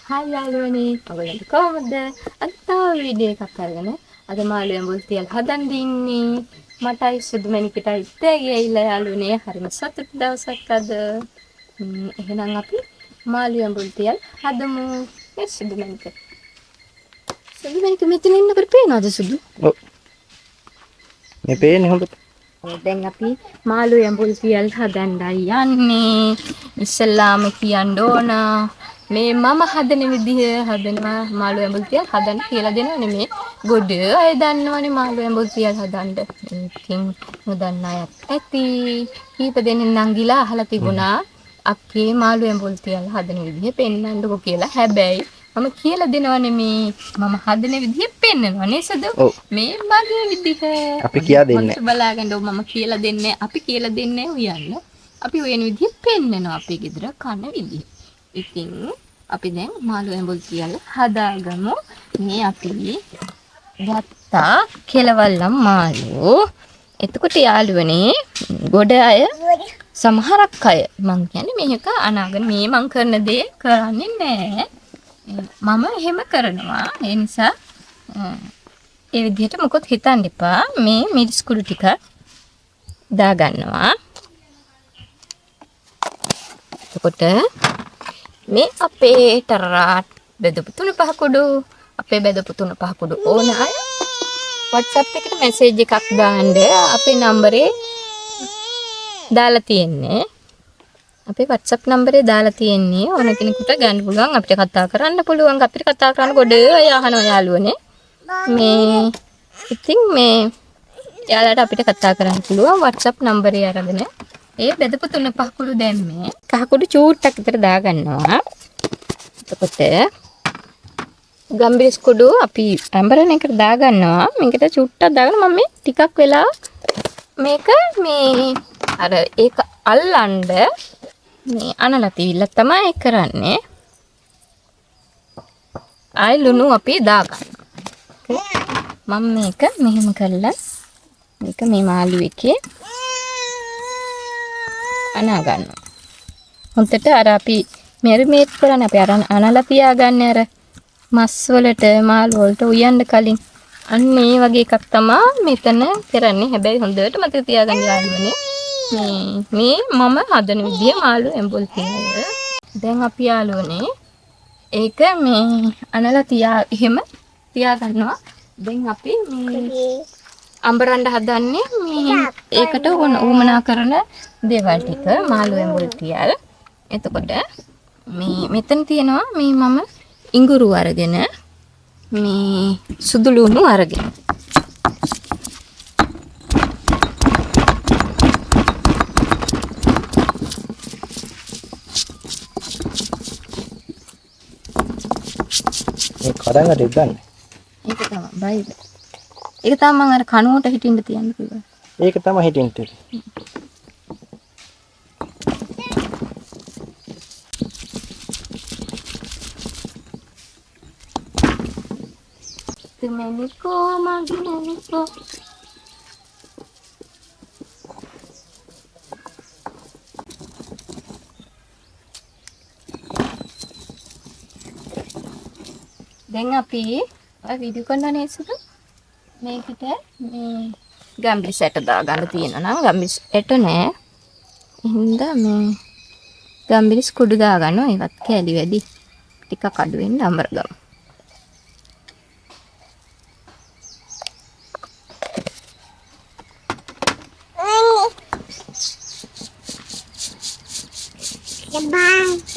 Hi යාළුවනේ, ඔයගොල්ලන්ට කොහොමද? අද තව වීඩියෝ එකක් අරගෙන අද මාළු ඇඹුල් තියල් හදන් ඉන්නේ. මටයි සුදු මැණිකටයි තෑගි ඇවිල්ලා යාළුවනේ. හරිම සතුටු දවසක් අද. එහෙනම් අපි මාළු ඇඹුල් තියල් හදමු. මේ සුදු මැණික. සුදු මැණික මෙතන ඉන්නකොට පේනවද සුදු? ඔව්. මේ පේන්නේ හොඳට. දැන් අපි මාළු ඇඹුල් තියල් හදන්නයි යන්නේ. ඉස්සෙල්ලාම කියන්න ඕන මේ මම හදන විදිහ හදනවා මාළු ඇඹුල් තියල් හදන්න කියලා දෙනව නෙමේ. ගොඩ අය දන්නවනේ මාළු ඇඹුල් තියල් හදන්න. ඉතින් නොදන්න අයත් ඇති. කීප දෙනෙක් නංගිලා අහලා තිබුණා අක්කේ මාළු ඇඹුල් තියල් හදන විදිහ පෙන්නන්නකෝ කියලා. හැබැයි මම කියලා දෙනව නෙමේ. මම හදන විදිහ පෙන්නනවා නේ සදු. මේ මගේ විදිහ. අපි කියා දෙන්නේ. හොඳට බලාගන්න ඕ මම කියලා දෙන්නේ. අපි කියලා දෙන්නේ උයන්න. අපි උයන විදිහ පෙන්නනවා අපේ ගෙදර කන විදිහ. ඉතින් අපි දැන් මාළු ඇඹුල් තියල් හදාගමු. මේ අපි ගත්තා කෙලවල්ලම් මාළු. එතකොට යාළුවනේ ගොඩ අය සමහරක් අය මං කියන්නේ මේක අනාගෙන මේ මං කරන දේ කරන්නේ නෑ. මම එහෙම කරනවා. ඒ නිසා ඒ විදිහට මොකොත් හිතන්න එපා. මේ මිරිස් කුඩු ටික දාගන්නවා. එතකොට මේ අපේ ටරාට් බෙදපු තුන පහ කුඩු, අපේ බෙදපු තුන පහ කුඩු ඕන අය WhatsApp එකට මැසේජ් එකක් දාන්න. අපේ නම්බරේ දාලා තියෙන්නේ. අපේ WhatsApp නම්බරේ දාලා තියෙන්නේ. ඕන කෙනෙකුට ගන්න පුළුවන්. අපිට කතා කරන්න පුළුවන්. අපිට කතා කරන්න ගොඩ අය අහනවා යාළුවනේ. මේ ඉතින් මේ යාළුවාට අපිට කතා කරන්න පුළුවන් WhatsApp නම්බරේ අරගෙන. ඒ බෙදපු තුන පහ කුඩු දැම්මේ. කහ කුඩු චූට්ටක් විතර දාගන්නවා. එතකොට ගම්බිරිස් කුඩු අපි අඹරන එකට දාගන්නවා. මේකට චුට්ටක් දාගෙන මම මේ ටිකක් වෙලා මේක මේ අර ඒක අල්ලන්න මේ අනලා තියලා තමයි කරන්නේ. ආයි ලුණු අපි දාගන්නවා. මම මේක මෙහෙම කරලා මේක මේ මාළු එකේ අනා ගන්නවා. හොඳට අර අපි මැරිනේට් කරන්නේ අපි අර අනලා තියාගන්නේ අර මස් වලට මාළු වලට උයන්න කලින් අන්න ඒ වගේ එකක් තමා මෙතන කරන්නේ. හැබැයි හොඳට මතක තියාගන්න යාළුවනේ මේ මම හදන විදිය මාළු ඇඹුල් තියල්. දැන් අපි යාළුවනේ ඒක මේ අනලා තියා එහෙම තියාගන්නවා. දැන් අපි මේ අඹරන්න හදන්නේ මේ ඒකට උවමනා කරන දේවල් ටික මාළු ඇඹුල් තියල්. එතකොට මේ මෙතන තියෙනවා මේ මම ඉඟුරු අරගෙන මේ සුදු ලුණු අරගෙන මේ කඩන් අරේ ගන්න. ඒක තමයි බයිද. ඒක තමයි මං අර කනුවට හිටින්න තියන්න කිව්වා. ඒක තමයි හිටින්න තියෙන්නේ. තුමෙනිකෝ මගිනනිකෝ දැන් අපි ඔය වීඩියෝ කරනවා නේද සුදු? මේකට මේ ගම්බිරිස් ඇට දාගන්න තියෙනවා නම් ගම්බිරිස් ඇට නෑ. එහෙනම් මේ ගම්බිරිස් කුඩු දාගන්නවා. ඒවත් කෑලි වැඩි. ටිකක් අඩු වෙන්න අඹර ගමු.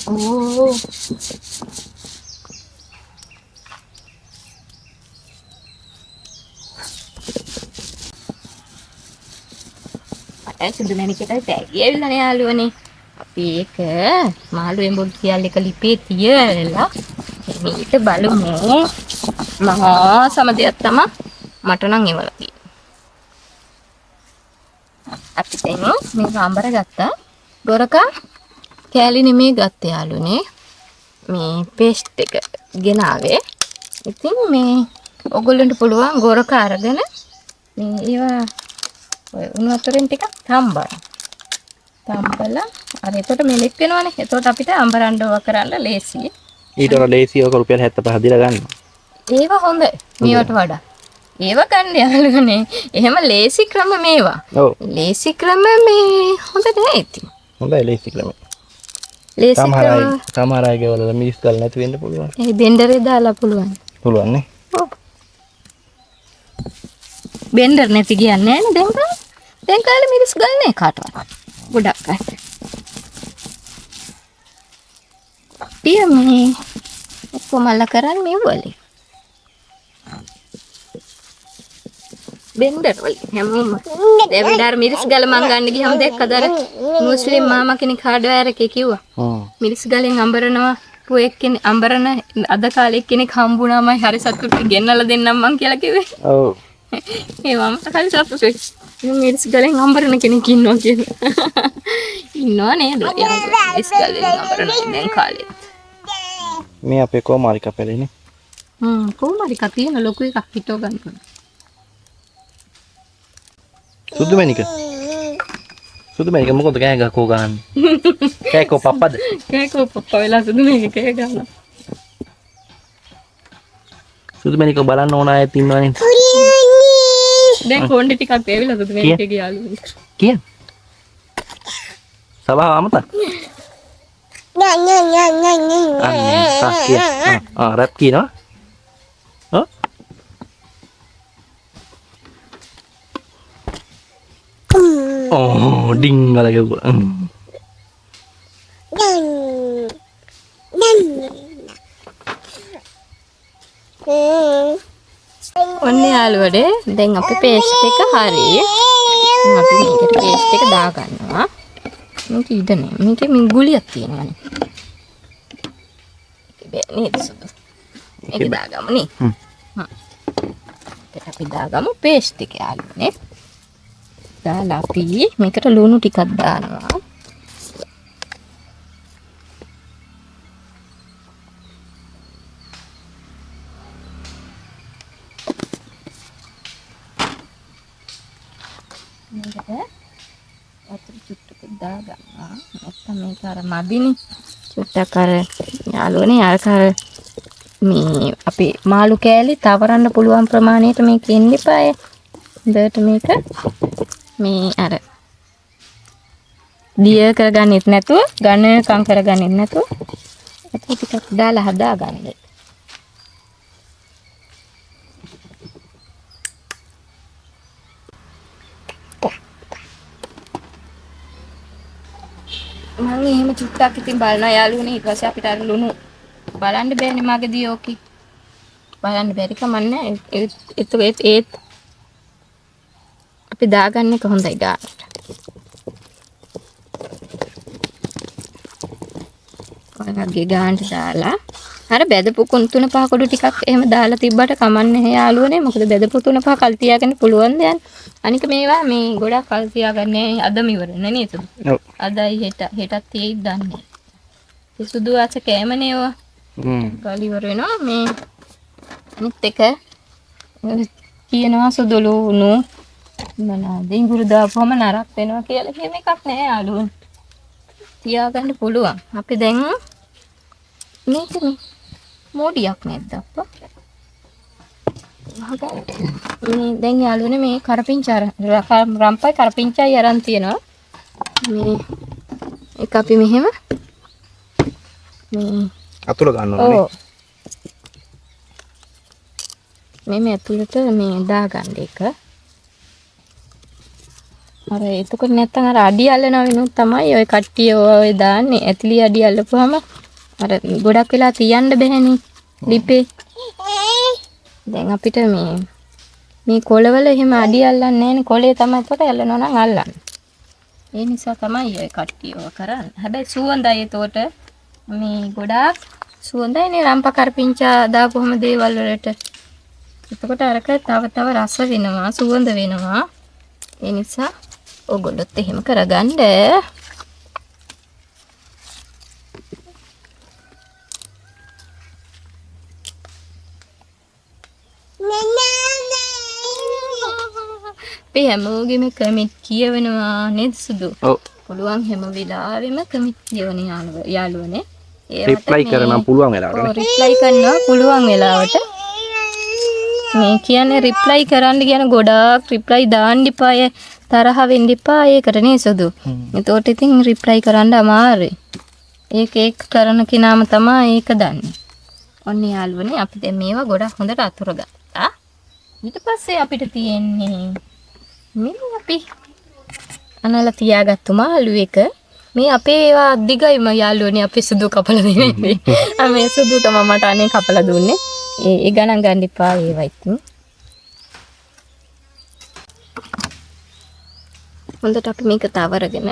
ඕ මට සුදු මැණිකටයි තෑගි ඇවිල්ලානේ යාළුවනේ. අපි ඒක මාළු එඹුල් තියල් එක ලිපේ තියලා මේක බලමු. මහා සමදයක් තමයි මට නම් එවලා තියෙන්නේ. අපි දැන් මේක අඹර ගත්තා. ගොරකා කෑලි නෙමේ ගත්තේ යාළුවනේ. මේ පේස්ට් එක ගෙනාවේ. ඉතින් මේ ඔයගොල්ලන්ට පුළුවන් ගොරකා අරගෙන මේ ඒවා ඔය උණු වතුරෙන් ටිකක් තම්බන්න. තම්බලා අර එතකොට මෙලෙක් වෙනවනේ. එතකොට අපිට අඹරන්න ඕවා කරන්න ලේසියි. ඊට වඩා ලේසි ඔක රුපියල් 75 දීලා ගන්නවා. ඒවා හොඳයි මේවට වඩා. ඒවා ගන්න යාළුවනේ. එහෙම ලේසි ක්‍රම මේවා. ඔව්. ලේසි ක්‍රම මේ හොඳ නෑ ඉතින්. හොඳයි ලේසි ක්‍රම. ලේසි ක්‍රම සමහර අය ගෙවල මිරිස් ගල් නැති වෙන්න පුළුවන්. ඒ බෙන්ඩරේ දාලා පුළුවන්. පුළුවන් නේ. ඔව්. බෙන්ඩර් නැති කියන්නේ නෑනේ දැන් කාලේ. දැන් කාලේ මිරිස් ගල් නෑ කාටවත්. ගොඩක් අය. පිය මේ ඔක්කොම අල්ල කරන්නේ මේ වලින්. බෙන්ඩර් වලින් හැමෝම. දැන් අර මිරිස් ගල මං ගන්න ගියාම දැක්කද අර මුස්ලිම් මාමා කෙනෙක් හાર્ඩ්වෙයාර් එකේ කිව්වා. මිරිස් ගලෙන් අඹරනවා පුවෙක් කෙනෙක් අඹරන අද කාලේ කෙනෙක් හම්බුණාමයි හරි සතුටුයි ගෙන්නලා දෙන්නම් මං කියලා කිව්වේ. ඔව්. ඒ මම හරි සතුටුයි. මිරිස් ගලෙන් අඹරන කෙනෙක් ඉන්නවා කියලා. ඉන්නවා නේද? මිරිස් ගලෙන් අඹරන දැන් කාලේ. මේ අපේ කොමාරිකා පැලේනේ. කොමාරිකා තියෙන ලොකු එකක් හිටව ගන්න ඕන. සුදු මැණික. සුදු මැණික මොකද කෑ ගහකෝ ගහන්නේ? කෑකෝ පප්පද? කෑකෝ පප්පා වෙලා සුදු මැණික කෑ ගහනවා. සුදු මැණික බලන්න ඕන අයත් ඉන්නවා නේද? දැන් කොණ්ඩේ ටිකක් ඇවිල්ලා සුදු මැණිකගේ යාළුවෝ. කියන්න. සභාව අමතක. නෑ නෑ නෑ නෑ නෑ. ආ රැප් කියනවා. ඔව්. ඕ ඩිං ගාලා ගැහුවා. ඔන්න යාළුවනේ දැන් අපේ පේස්ට් එක හරි. අපි මේකට පේස්ට් එක දාගන්නවා. මේක ඉඩ නෑ. මේකේ මේ ගුලියක් තියෙනවානේ. ඒක බෑ නේද සුදු? මේක දාගමු නේ. හ්ම්. ඒකට අපි දාගමු පේස්ට් එක යාළුවනේ. දාලා අපි මේකට ලුණු ටිකක් දානවා. මේකට වතුර චුට්ටක් දාගන්නවා. නැත්තම් මේක අර මදිනේ. චුට්ටක් අර යාළුවනේ අර මේ අපේ මාළු කෑලි තවරන්න පුළුවන් ප්‍රමාණයට මේක එන්න එපාය. හොඳට මේක මේ අර දිය කරගන්නෙත් නැතුව ඝනකම් කරගන්නෙත් නැතුව වතුර ටිකක් දාලා හදාගන්න. මං එහෙම චුට්ටක් ඉතින් බලනවා යාළුවනේ. ඊට පස්සේ අපිට අර ලුණු බලන්න බෑනේ මගදී ඕකේ. බලන්න බැරි කමක් නෑ. ඒත් ඒත් අපි දාගන්න එක හොඳයි ගානට. ඔයගේ ගානට දාලා අර බැදපු තුන පහ කොඩු ටිකක් එහෙම දාලා තිබ්බට කමක් නැහැ යාළුවනේ. මොකද බැදපු තුන පහ කල් තියාගන්න පුළුවන් දෙයක්. අනික මේවා මේ ගොඩක් කල් තියාගන්නේ අදම ඉවර නේ නේද? ඔව්. අදයි හෙටත් තියෙයිද දන්නේ නැහැ. ඒ සුදු ආස කෑමනේ ඒවා. කල් ඉවර වෙනවා. මේ අනිත් එක කියනවා සුදු ලුණු මොනවාද ඉඟුරු දාපුවම නරක වෙනවා කියලා. එහෙම එකක් නෑ යාළුවනේ. තියාගන්න පුළුවන්. අපි දැන් මේක මේ මෝඩියක් නැද්ද අප්පා? මේ දැන් යාළුවනේ මේ කරපිංචා රම්පයි කරපිංචායි අරන් තියෙනවා. මේ එක අපි මෙහෙම මේ අතුල ගන්න ඕනේ. ඔව්. මේ ඇතුළට මේ දාගන්න එක. අර එතකොට නැත්තම් අර අඩි අල්ලනවා වෙනුත් තමයි ඔය කට්ටිය ඔය දාන්නේ. ඇතිලි අඩි අල්ලපුවාම අර ගොඩක් වෙලා තියන්න බැහැනේ ලිපේ. දැන් අපිට මේ මේ කොළවල එහෙම අඩි අල්ලන්නේ නැහැනේ. කොළේ තමයි එතකොට අල්ලනවා නම් අල්ලන්නේ. ඒ නිසා තමයි ඔය කට්ටිය ඔය කරන්නේ. හැබැයි සුවඳයි එතකොට මේ ගොඩාක් සුවඳයි නේ රම්ප කරපිංචා දාපුවම දේවල් වලට. එතකොට අරක තව තව රස වෙනවා, සුවඳ වෙනවා. ඒ නිසා ඔයගොල්ලොත් එහෙම කරගන්න. අපි හැමෝගෙම කමෙන්ට් කියවනවා නේද සුදු? ඔව්. පුළුවන් හැම වෙලාවෙම කමෙන්ට් කියවන යාළුවනේ. රිප්ලයි කරනවා පුළුවන් වෙලාවට. ඔව්, රිප්ලයි කරනවා පුළුවන් වෙලාවට. මේ කියන්නේ රිප්ලයි කරන්න කියන ගොඩාක් රිප්ලයි දාන්න එපාය, තරහ වෙන්න එපා ඒකට නේ සුදු. එතකොට ඉතින් රිප්ලයි කරන්න අමාරුයි. ඒක ඒක කරන කෙනාම තමයි ඒක දන්නේ. ඔන්න යාළුවනේ අපි දැන් මේවා ගොඩක් හොඳට අතුර ගත්තා. ඊට පස්සේ අපිට තියෙන්නේ මේ අපි අනලා තියාගත්තු මාළු එක. මේ අපේ ඒවා දිගයිම යාළුවනේ අපේ සුදු කපලා දෙන්නේ. ආ මේ සුදු තමයි මට අනේ කපලා දුන්නේ. ඒ ඒ ගණන් ගන්න එපා ඒවා ඉතින්. හොඳට අපි මේක තවරගෙන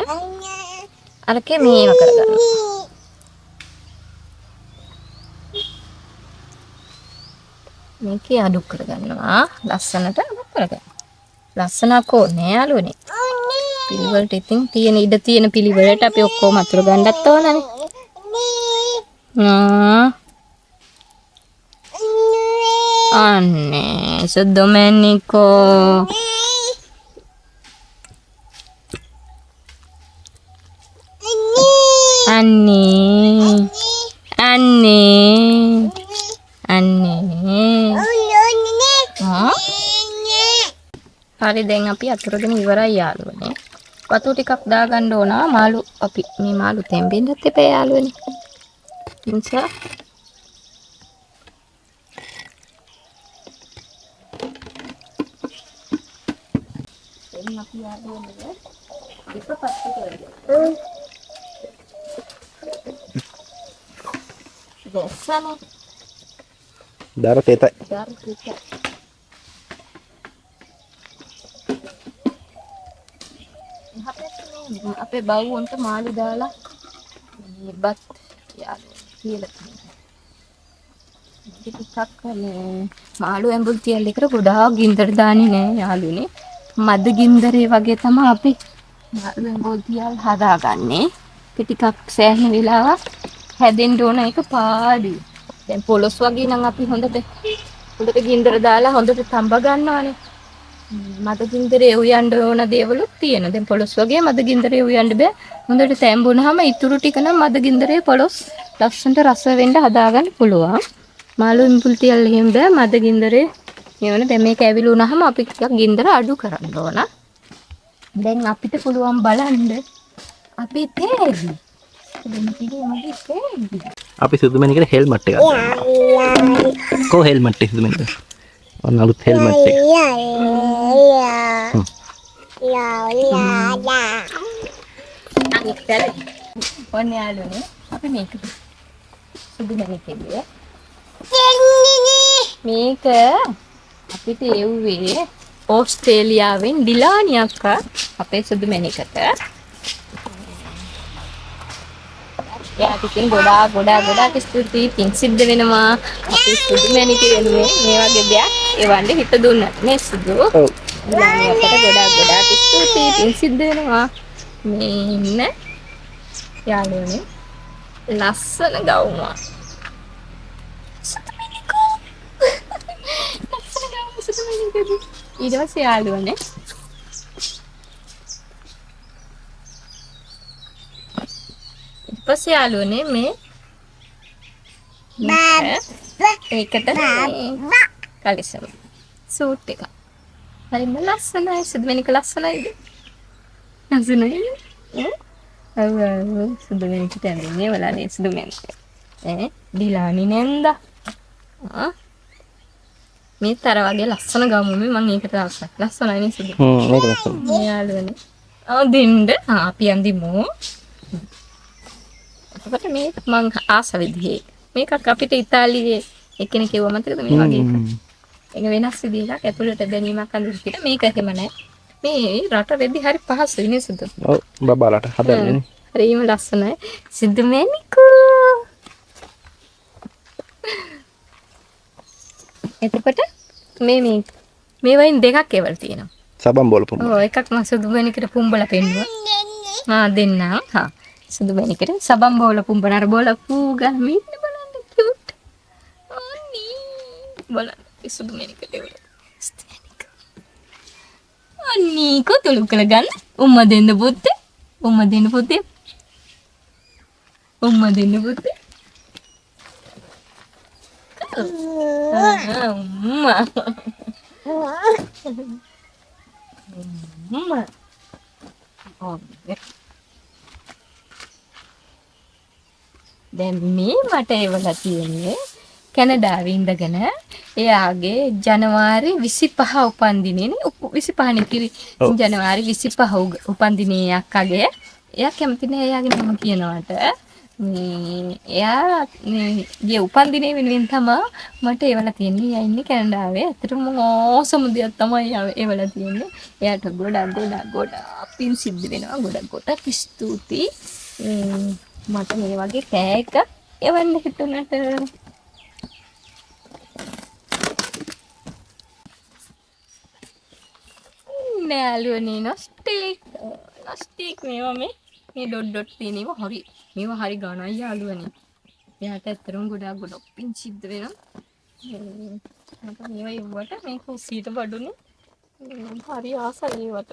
අරකේ මේව කරගන්නවා. මේකේ අඩු කරගන්නවා. ලස්සනට අඩු කරගන්න. ලස්සනක් ඕනේ යාළුවනේ. පිළිවෙලට ඉතින් තියෙන ඉඩ තියෙන පිළිවෙලට අපි ඔක්කොම අතුර ගන්නත් ඕනනේ. ආ අනේ සුදු මැණිකෝ. අනේ අනේ අනේ. ආ හරි, දැන් අපි අතුරගෙන ඉවරයි යාළුවනේ. වතුර ටිකක් දාගන්න ඕන. මාළු අපි මේ මාළු තැම්බෙන්නත් එපා යාළුවනේ. නිසා දැන් අපි යාළුවනේ දෙපපත්තු කරගන්න. දැස්සනේ. දර තෙතයි. දර තෙතයි. අපේ බව්වන්ට මාළු දාලා මේ බත් යාළුවනේ කියලා තියෙනවා. මේක ටිකක් මේ මාළු ඇඹුල් තියල් එකට ගොඩාක් ගින්දර දාන්නේ නෑ යාළුවනේ. මද ගින්දරේ වගේ තමයි අපි මාළු ඇඹුල් තියල් හදාගන්නේ. ඒක ටිකක් සෑහෙන වෙලාවක් හැදෙන්න ඕන, ඒක පාඩුයි. දැන් පොළොස් වගේ නම් අපි හොඳට හොඳට ගින්දර දාලා හොඳට තඹ ගන්නවානේ. මද ගින්දරේ උයන්න ඕන දේවලුත් තියෙනවා. දැන් පොළොස් වගේ මද ගින්දරේ උයන්න බෑ. හොඳට තැඹුනහම ඉතුරු ටික නම් මද ගින්දරේ පොළොස් ලස්සනට රස වෙන්න හදාගන්න පුළුවන්. මාළු ඉඹුල් තියල් එහෙම බෑ. මද ගින්දරේ මෙවන දැන් මේක ඇවිලුනහම අපි ටිකක් ගින්දර අඩු කරන්න ඕන. දැන් අපිට පුළුවන් බලන්න අපේ තේගි. දැන් කිව්වේ මගේ තේගි. අපි සුදු මැණිකට හෙල්මට් එකක් දානවා. කො හෙල්මට් එක සුදු මැණිකට? ඔන්න අලුත් හෙල්මට් එක. ඔන්න යාළුවනේ අපි මේක සුදු මැණිකේ මේක අපිට එව්වේ ඕස්ට්‍රේලියාවෙන් ඩිලානි අක්කා අපේ සුදු මැණිකට. එයාට ඉතින් ගොඩාක් ගොඩාක් ගොඩාක් ස්තුතියි, පිං සිද්ධ වෙනවා අපේ සුදු මැණික වෙනුවෙන් මේ වගේ දෙයක් එවන්න හිත දුන්නට නේ සුදු. ඔව්. ඩිලානි අක්කට ගොඩාක් ගොඩාක් ස්තුතියි, පිං සිද්ධ වෙනවා. මේ ඉන්න යාළුවනේ ලස්සන ගවුමක්. සුදු මැණිකෝ. ලස්සන ගවුම සුදු මැණිකගේ. ඊට පස්සේ යාළුවනේ ඊට පස්සේ යාළුවනේ මේ ඒකට කලිසම සූට් එක. හරිම ලස්සනයි. සුදු මැණික ලස්සනයිද? ලස්සනයි. ඔව් ඔව් සුදු මැණිකට ඇඳුන්නේ බලන්නේ සුදු මැණික. ඈ ඩිලානි නැන්දා. ආ මේත් අර වගේ ලස්සන ගවුම මේ මං ඒකට ආසයි. ලස්සනයි නේ සුදු. මේක ලස්සනයි. මේ යාළුවනේ. ආ දෙන්න. ආ අපි අඳිමු. එතකොට මේ මං ආස විදිහේ මේකක් අපිට ඉතාලියේ එක්කෙනෙක් කිව්වා මතකද මේ වගේ එකක්. ඒක වෙනස් විදිහක් ඇතුළට දැනීමක් අඳින්න කියලා. මේක එහෙම නෑ. මේ රට රෙදි හරි පහසුයි නේ සුදු. ඔව් බබාලට හදන්නේ නේ. හරිම ලස්සනයි. සුදු මැණිකෝ. එතකොට මේ මේ මේ වයින් දෙකක් ඒවල තියෙනවා. සබන් බෝල පුම්බ. ඔව් එකක් මම සුදු මැණිකට පුම්බලා පෙන්නුවා. ආ දෙන්නම්. හා සුදු මැණිකට සබන් බෝල පුම්බන අර බෝල පූ ගන්න මෙන්න බලන්න කියුට්. අනේ බලන්න සුදු මැණිකට ඒවල. සුදු මැණික. අනේ කොතලු කළ ගන්න. උම්මා දෙන්න පුතේ. උම්මා දෙන්න පුතේ. උම්මා දෙන්න පුතේ. අම්මා. අම්මා. දැන් මේ මට එවලා තියෙන්නේ කැනඩාවේ ඉඳගෙන එයාගේ ජනවාරි 25 උපන්දිනේනේ 25 නේ කිරි ජනවාරි 25 උපන්දිනේ අක්කගේ. එයා කැමති නෑ එයාගේ නම කියනවට. මේ එයා මේ ගිය උපන්දිනේ වෙනුවෙන් තමා මට එවලා තියෙන්නේ. එයා ඉන්නේ කැනඩාවේ. ඇත්තටම ඕසම දෙයක් තමයි එවලා තියෙන්නේ. එයාට ගොඩක් ගොඩක් ගොඩක් පින් සිද්ධ වෙනවා. ගොඩක් ගොඩක් ස්තුතියි. මට මේ වගේ කෑ එකක් එවන්න හිතුණට. නෑ යාළුවනේ නොස්ටික් නොස්ටික් මේවා මේ ඩොට් ඩොට් තියෙන ඒවා හරි මේවා හරි ගණයි යාළුවනේ. එයාට ඇත්තටම ගොඩාක් ගොඩක් පින් සිද්ධ වෙනවා. මට මේවා එව්වට මේ කුස්සියට බඩුනේ හරි ආසයි ඒවට.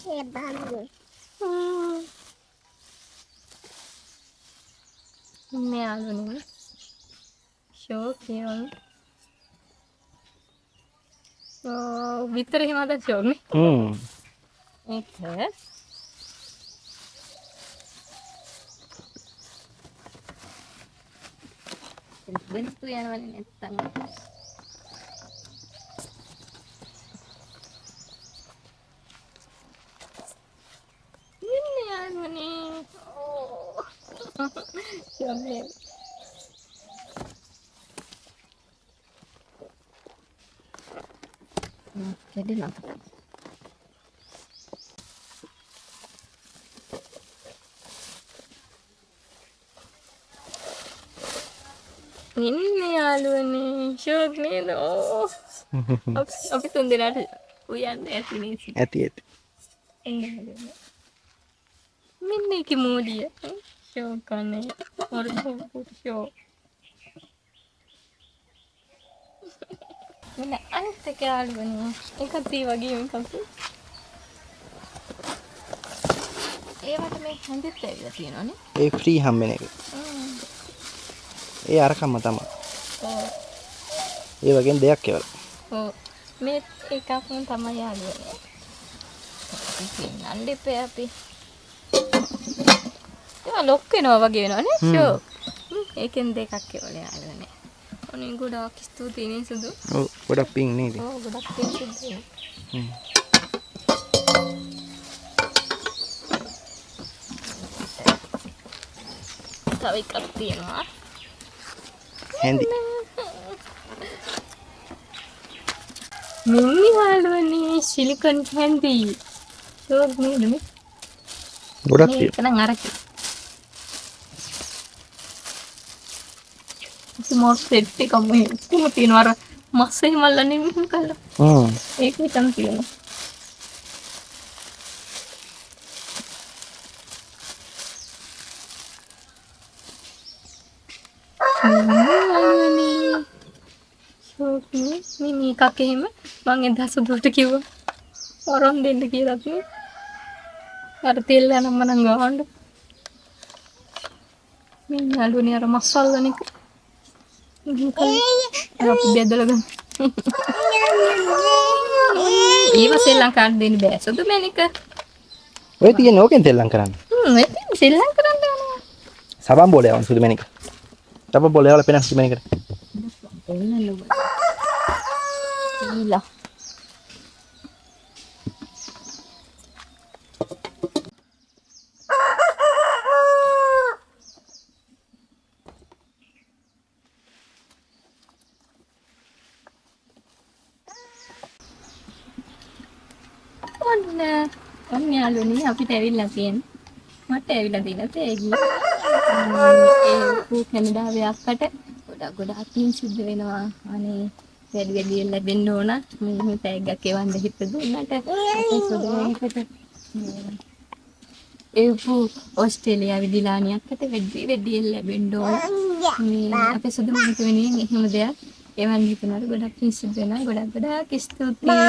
මේ යාළුවනේ ෂෝක් ඒවා. ඔව් විතර එහෙම හදන්න ෂෝක් නේ. ඒක වෙනතු යනවනේ නැත්තම්. මෙන්න යාළුවනේ. ඕ ෂෝක් නේ. කැඩෙනවා. ඉන්නේ යාළුවනේ ෂෝක් නේද? ඕ අපි තුන් දෙනාට උයන්න ඇති නේ. ඇති ඇති. මෙන්න ඒකේ මූලිය. ෂෝක් අනේ. අර ෂෝක්. මෙන්න අනිත් එක යාළුවනේ. ඒකත් ඒ වගේම එකක්. ඒවට මේ හැඳිත් ඇවිල්ලා තියෙනවනේ. ඒ ෆ්‍රී හම්බෙන එක. ඒ අරකම තමයි. ඔව්. ඒ වගේම දෙයක් ඒවල. ඔව්. මේ එකක්ම තමයි යාළුවනේ. අපි පෙන්නන්න එපා අපි. ඒවා ලොක් වෙනවා වගේ වෙනවනේ ෂෝ. ඒකෙන් දෙකක් ඒවල යාළුවනේ. අනේ ගොඩාක් ස්තුතියි නේ සුදු. ඔව් ගොඩක් පිං නේද? ඔව් ගොඩක් පිං සුදු. තව එකක් තියෙනවා. හැන්දි. මෙන්න යාළුවනේ සිලිකොන් හැන්දි. ෂෝක් නේද මේ? ගොඩක් මේක නම් අරක. මොර් සෙට් එකම ඔක්කොම තියෙනවා අර මස් එහෙම අල්ලන්නේ මෙහෙම කරලා. ඒක නිකන් තියෙනවා. ෂෝක් නේ මේ මේකක් එහෙම මං එදා සුදුට කිව්වා අරන් දෙන්න කියලා නේ. අර තෙල් යනම්ම නම් ගහන්න. මේ යාළුවනේ අර මස් අල්ලන එක. අපි බෙදලා ගමු. ඒව සෙල්ලම් කරන්න දෙන්න බෑ සුදු මැනික. ඔය තියෙන්නේ ඕකෙන් සෙල්ලම් කරන්න. ඔය තියෙන්නේ සෙල්ලම් කරන්න යනවා. සබන් බෝලේ යවන්න සුදු මැනික. සබන් බෝලේ යවලා පෙනස් සුදු මැනිකට. ඊලා. ඔන්න යාළුවනේ අපිට ඇවිල්ලා තියෙන. මට ඇවිල්ලා තියෙන තේගි. ඒ කු කැනඩාවේ අක්කට ගොඩක් ගොඩක් පින් සිද්ධ වෙනවා. අනේ වැඩි වැඩියෙන් ලැබෙන්න ඕන. මේ තෑග්ගක් එවන්න හිත දුන්නට අපේ සුදු මැනිකට. ඒ කු ඕස්ට්‍රේලියාවේ දිලානි අක්කට වැඩි වැඩියෙන් ලැබෙන්න ඕන. මේ අපේ සුදු මැනික වෙනුවෙන් එහෙම දෙයක් එවන්න හිතුණාට ගොඩක් පින් සිද්ධ වෙනවා. ගොඩක් ගොඩක් ස්තුතියි.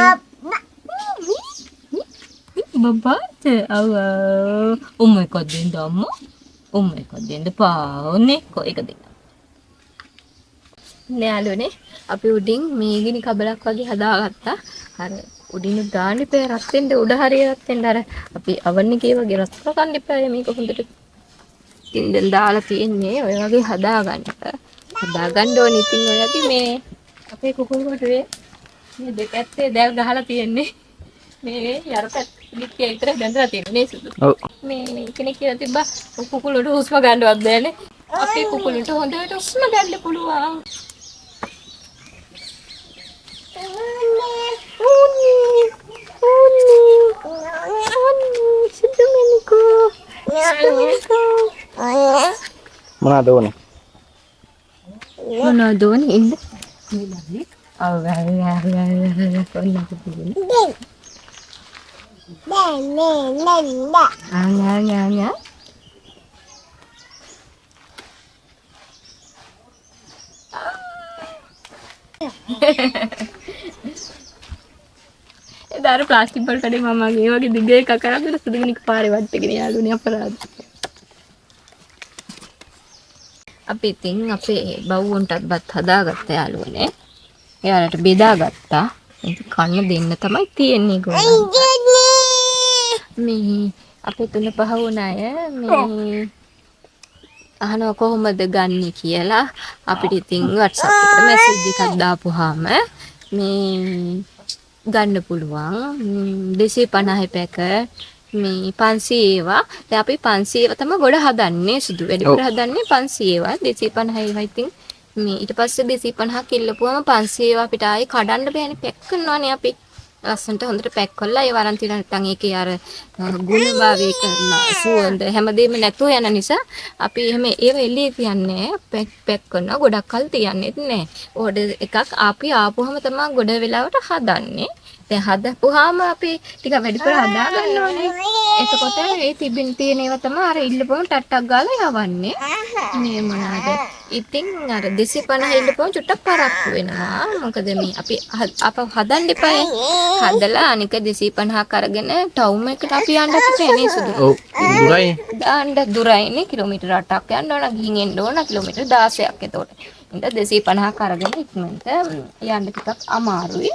බබාට ඔව් ඔව් උම්ම එකක් දෙන්න අම්මා. උම්ම එකක් දෙන්න පාවනේ. කො එක දෙන්න. නෑ යාළුවනේ අපි උඩින් මේ ගිනි කබලක් වගේ හදාගත්තා. අර උඩින් දාන්න එපා රත් වෙන්න, උඩ හරිය රත් වෙන්න. අර අපි අවන් එකේ වගේ රත් කරගන්න එපා මේක හොඳට. ඉතින් දැන් දාලා තියෙන්නේ ඔය වගේ හදාගන්න. හදාගන්න ඕනේ. ඉතින් ඔය වගේ මේ අපේ කුකුල් කොටුවේ මේ දෙපැත්තේ දැල් ගහලා තියෙන්නේ. මේ යර පැත්ත පිටිය විතර බැඳලා තියෙන්නේ නේ සුදු. ඔව්. මේ කෙනෙක් කියලා තිබ්බා කුකුලට හුස්ම ගන්නවත් බෑනේ. අපේ කුකුලට හොඳට හුස්ම ගන්න පුළුවන්. මොනවාද ඕනේ? මොනවද ඕනේ ඉන්න? මේ ළමයි ඔව් ඔන්න තියෙන්නේ. ආ ඥා ඥා ඥා. එදා අර ප්ලාස්ටික් බෝල් කඩේ මමගේ ඒ වගේ දිග එකක් අරන් දුන්න සුදුමිනික පාරේ වට්ටගෙන යාළුවනේ අපරාධ. අපි ඉතින් අපේ බව්වොන්ටත් බත් හදාගත්තා යාළුවනේ. එයාලට බෙදාගත්තා. ඉතින් කන්න දෙන්න තමයි තියෙන්නේ ඒගොල්ලන්ට. මේ අපේ තුන පහ වුණ අය මේ අහනවා කොහොමද ගන්නෙ කියලා. අපිට ඉතින් WhatsApp එකට මැසේජ් එකක් දාපුවාම මේ ගන්න පුළුවන්. 250 පැක මේ 500 ඒවා. දැන් අපි 500 ඒවා තමයි ගොඩ හදන්නේ සුදු. වැඩිපුර හදන්නේ 500 ඒවා. 250 ඒවා ඉතින් මේ ඊට පස්සේ 250ක් ඉල්ලපුවම 500 ඒවා අපිට ආයේ කඩන්න බෑනේ. පැක් කරනවානේ අපි. ලස්සනට හොඳට පැක් කරලා ඒව අරන් තියලා නැත්නම් ඒකේ අර ගුණභාවය සුවඳ හැමදේම නැතුව යන නිසා අපි එහෙම ඒව එළියේ තියන්නේ පැක් පැක් කරනවා. ගොඩක් කල් තියන්නේත් නෑ. ඕඩර් එකක් අපි ආපුවම තමයි ගොඩ වෙලාවට හදන්නේ. දැන් හදපුවාම අපි ටික වැඩිපුර හදා ගන්න ඕනේ. එතකොට ඒ තිබෙන තියෙන ඒවා තමයි අර ඉල්ලපුවම ටක් ටක් ගාලා යවන්නේ. මේ මොනවාද? ඉතින් අර 250 ඉල්ලපුවම චුට්ටක් පරක්කු වෙනවා. මොකද මේ අපි අප හදන්න එපායි. හදලා අනික 250ක් අරගෙන ටවුම් එකට අපි යන්න අපිට නේ සුදු. ඔව් දුරයි. දාන්න දුරයිනේ කිලෝමීටර් 8ක් යන්න ඕන, ගිහින් එන්න ඕන කිලෝමීටර් 16ක් එතකොට. ඉතින් 250ක් අරගෙන ඉක්මනට යන්න ටිකක් අමාරුයි.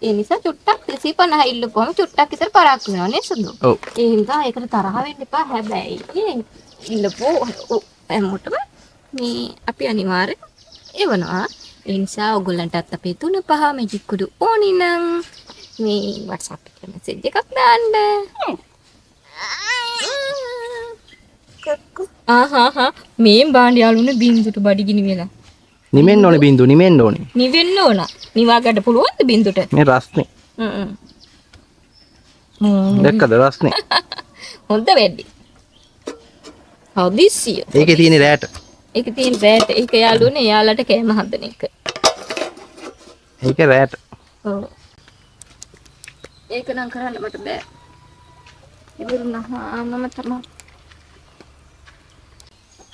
ඒ නිසා චුට්ටක් 250 ඉල්ලපුවම චුට්ටක් විතර පරක්කු වෙනවා නේ සුදු. ඔව්. ඒ හින්දා ඒකට තරහ වෙන්න එපා. හැබැයි ඉල්ලපු හැමෝටම මේ අපි අනිවාර්යෙන් එවනවා. ඒ නිසා ඔයගොල්ලන්ටත් අපේ 3 5 මැජික් කුඩු ඕනි නම් මේ WhatsApp එකේ මැසේජ් එකක් දාන්න. ආහා මේ බාණ්ඩ යාළුවනේ බින්දුට බඩගිනි වෙලා. නිමෙන්න ඕනේ බින්දු, නිමෙන්න ඕනේ. නිවෙන්න ඕන. නිවා ගන්න පුළුවන්ද බින්දුට? මේ රස්නේ. හ්ම්. දැක්කද රස්නේ? හොඳ වැඩි. හදිස්සිය. ඒකේ තියෙන රැට. ඒකේ තියෙන රැට. ඒක යාළුවනේ එයාලට කෑම හදන එක. ඒක රැට. ඔව්. ඒක නම් කරන්න මට බෑ. ඉවරුනහම මම තමයි.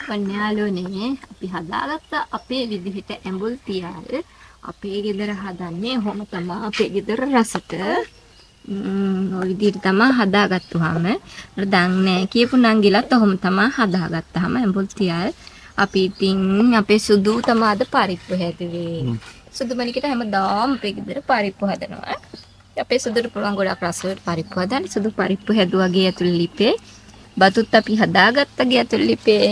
යාළුවනේ අපි හදාගත්ත අපේ විදිහට ඇඹුල් තියල් අපේ ගෙදර හදන්නේ ඔහොම තමයි. අපේ ගෙදර රසට ඔය විදිහට තමයි හදාගත්තුවාම අර දන්නේ නෑ කියපු නංගිලත් ඔහොම තමයි හදාගත්තාම ඇඹුල් තියල්. අපි ඉතින් අපේ සුදු තමයි අද පරිප්පු හැදුවේ. සුදු මණිකට හැමදාම අපේ ගෙදර පරිප්පු හදනවා. අපේ සුදුට පුළුවන් ගොඩක් රසවට පරිප්පු හදන්න. සුදු පරිප්පු හැදුවා ගේ ඇතුළේ ලිපේ. බතුත් අපි හදාගත්ත ගේ ඇතුළේ ලිපේ.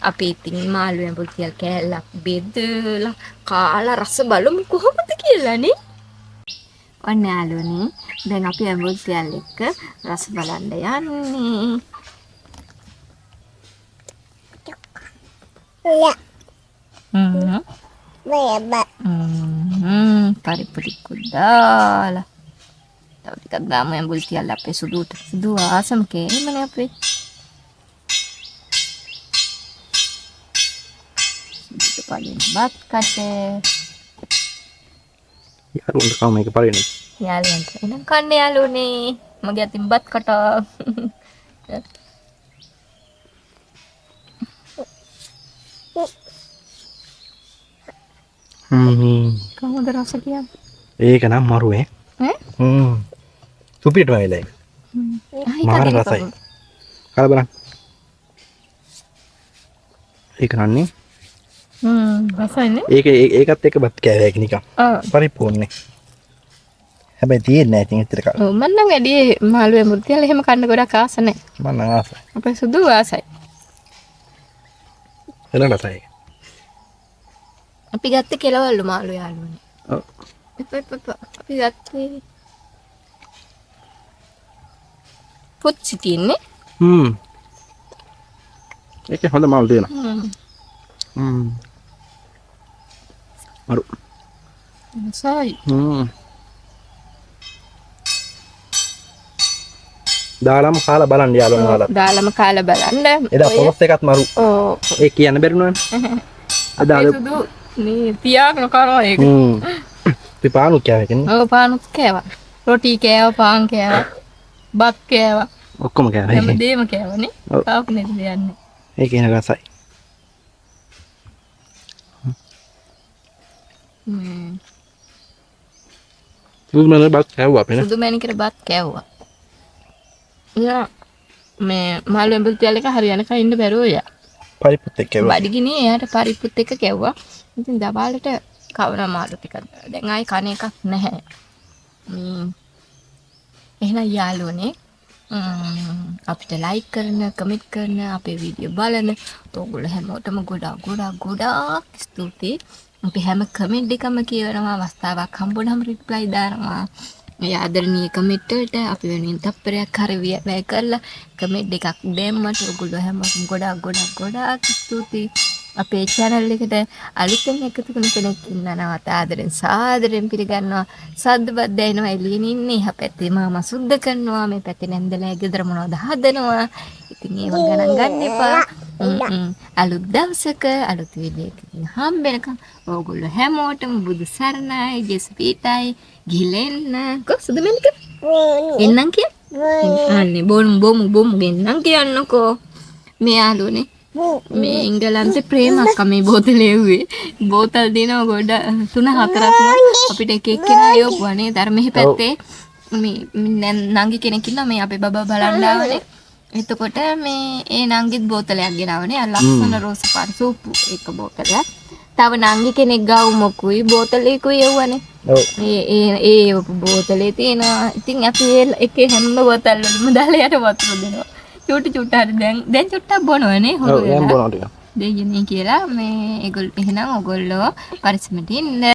අපි ඉතින් මාළු ඇඹුල් තියල් කෑල්ලක් බෙදලා කාලා රස බලමු කොහොමද කියලා නේ. ඔන්න යාළුවනේ දැන් අපි ඇඹුල් තියල් එක්ක රස බලන්න යන්නේ. පරිප්පු ටිකක් දාලා තව ටිකක් දාමු ඇඹුල් තියල් අපේ සුදුට. සුදු ආසම කෑමනේ අපේ. පළවෙනි බත් කට. යාළුවන්ට කව මේක පළවෙනි. යාළුවන්ට එහෙනම් කන්න යාළුවනේ. මගේ අතින් බත් කට. කොහොමද රස කියන්නේ? ඒක නම් මරු ඈ. ඈ? සුපිරිටම වෙලා ඒක. මාර රසයි. කාලා බලන්න. ඒක නන්නේ. රසයිනේ. ඒක ඒකත් එක්ක බත් කෑවා ඒක නිකන්. ඔව්. පරිප්පුන්නේ. හැබැයි තියෙන්නේ නෑ ඉතින් එච්චර කාල. ඔව් මං නම් වැඩි මාළු ඇඹුල් තියලා එහෙම කන්න ගොඩක් ආස නෑ. මං නම් ආසයි. අපේ සුදු ආසයි. එන රසයි. අපි ගත්තේ කෙලවල්ලු මාළු යාළුවනේ. ඔව්. එපා. අපි ගත්තේ පුච්චි තියන්නේ. ඒකේ හොඳ මාළු තියෙනවා. මරු. රසයි. දාලාම කාලා බලන්න යාළුවනේ ඔයාලා. දාලාම කාලා බලන්න. එදා පොලොස් එකත් මරු. ඔව්. ඒ කියන්න බැරි වුණානේ. එදා අපේ සුදු මේ තියාගෙන කරනවා ඒක. අපි පානුත් කෑවා ඒකනේ. ඔව් පානුත් කෑවා. රොටි කෑවා, පාන් කෑවා, බත් කෑවා. ඔක්කොම කෑවා. හැමදේම කෑවනේ. ඔව්. කාපු නැති දෙයක් නෑ. ඒක එන රසයි. සුදු මැණික බත් කෑවුවා අපි නේ. සුදු මැණිකට බත් කෑවුවා. යා මේ මාළු ඇඹුල් තියල් එක හරියනකන් ඉන්න බැරුව යා. පරිප්පුත් එක්ක කෑවුවා. බඩගිනි එයාට පරිප්පුත් එක්ක කැව්වා. ඉතින් දවාලට කවන මාළු ටිකක්. දැන් ආයේ කන එකක් නැහැ. මේ එහෙනම් යාළුවනේ අපිට ලයික් කරන, කමෙන්ට් කරන, අපේ වීඩියෝ බලන ඔයගොල්ලෝ හැමෝටම ගොඩාක් ගොඩාක් ගොඩාක් ස්තුතියි. අපි හැම කමෙන්ට් එකම කියවනවා, අවස්ථාවක් හම්බුනහම රිප්ලයි දානවා. මේ ආදරණීය කමෙන්ට් වලට අපි වෙනුවෙන් තප්පරයක් හරි වැය කරලා කමෙන්ට් එකක් දැම්මට ඔයගොල්ලෝ හැමෝටම ගොඩාක් ගොඩාක් ගොඩාක් ස්තුතියි. අපේ channel එකට අලුතෙන් එකතු වෙන කෙනෙක් ඉන්නවා නම් අත ආදරෙන් සාදරෙන් පිළිගන්නවා. සද්දබද්ද ඇහෙනවා එළියෙන් ඉන්නේ. එහා පැත්තේ මාමා සුද්ධ කරනවා, මේ පැත්තේ නැන්දලා ගෙදර මොනවද හදනවා. ඉතින් ඒව ගණන් ගන්න එපා. අලුත් දවසක අලුත් වීඩියෝ එකකින් හම්බ වෙනකම් ඕගොල්ලෝ හැමෝටම බුදු සරණයි, ජේසු පීටයි. ගිහිල්ලා එන්න. කො සුදු මැණික? එන්නම් කිය. අනේ බොමු බොමු බොමු ගෙන්නම් කියන්නකෝ. මේ යාළුවනේ මේ එංගලන්තේ ප්‍රේම අක්කා මේ බෝතලේ එව්වේ. බෝතල් දෙනවා ගොඩ 3-4ක්ම අපිට එක එක්කෙනා එවපුවා නේද? අර මෙහි පැත්තේ මේ නංගි කෙනෙක් ඉන්නවා මේ අපේ බබා බලන්න ආවනේ. එතකොට මේ ඒ නංගිත් බෝතලයක් ගෙනාවනේ. අර ලස්සන රෝස පාට සූපු එක බෝතලයක්. තව නංගි කෙනෙක් ගවුමකුයි බෝතලයකුයි එව්වනේ. ඔව්. ඒ ඒ ඒ එවපු බෝතලේ තියෙනවා. ඉතින් අපි ඒ එකේ හැම බෝතල් වලම දාලා යට වතුර දෙනවා. චුට්ටු චුට්ට හරි දැන් චුට්ටක් බොනවනේ හොඳ ඔව් දැන් වෙලා. බොනවා ටිකක්. දෙයියනේ කියලා මේ ඒගොල්ලෝ එහෙනම් ඔයගොල්ලෝ පරිස්සමට ඉන්න.